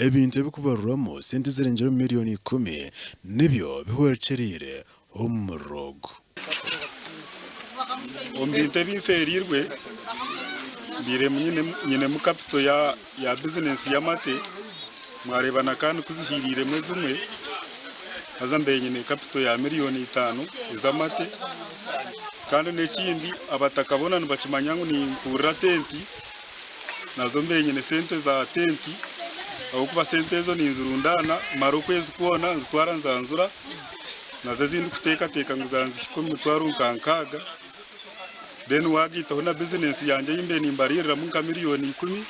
ebintu ebirikubarurwamu sente ezirengire omu miriyoni ikumi nibyo bihwerekyeriire omu muriro ogu. Omu bintu ebi nfeereirwe, mbaire nyinemu kapito ya bizinesi y'amate, mwareeba na kaani ku zihiiriiremu ezimwe, haza mbaire nyine kapito ya miriyoni itaano ez'amate. Kandi n'ekindi abataka boona nibakimanya ngu ninkurira tenti, nazo mbaire nyine sente za tenti ahabw'okuba sente ezo ninzirundaana mara okwezi kwona nzitwara nzanzura. Nazo ezi ndikuteekateeka ngu zanzihika omu mitwaro nka nkaaga, then waagaitaho na bizinensi yangye ei mbaire nimbariiriramu nka miriyoni ikumi.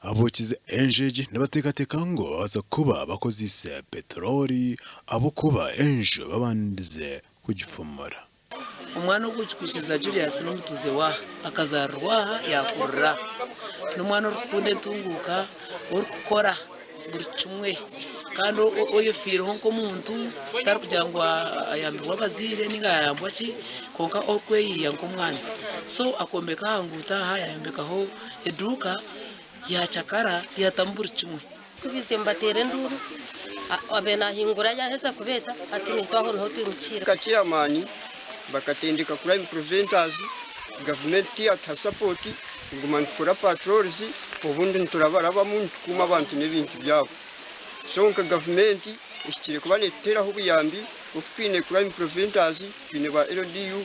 Abookize enju egi nibateekateeka ngu babaasa kuba bakozeise peteroli ahabw'okuba enju babandize kugifumura. Omwana ogu Kikwikiriza Julius n'omutuuze w'aha. Akazaarirwa aha yaakurira aha. N'omwana orikukunda entunguuka, orikukora buri kimwe kandi oyefiireho nk'omuntu tarikugira ngu ayambirwe abazaire nainga yaayambwa ki kwonka orikweyiiya nk'omwana. So akombeka aha nguuto aha yaayombekaho eduuka yaacakara yaatamu buri kimwe. Ku baizire nibateera enduuru, abaire naahingura yaaheza kubeeta, hati naitwe aho niho twimukiire. Nka chairman bakatendeka crime preventers, gavumenti tiyatuha support kuguma nitukora patrols obundi niturabarabamu nitukuuma abantu n'ebintu byabo. So nka gavumenti ehikire kuba netuteraho obuyambi oku twine crime preventers, twine ba LDU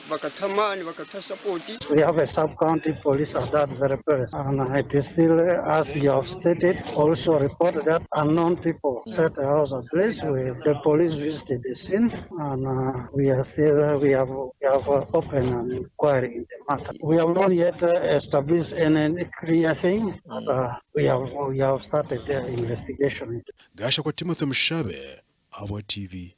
bakatuha amaani bakatuha support. We have a sub county police at that very place and it is still as you have stated also report that unknown people set a house ablaze we the police visited the scene and uh, we are still we have we have opened an inquiry in the matter. We have not yet established any clear thing but uh, we have we have started the investigation. Gashakwa Timothy Mushabe, Abwa TV.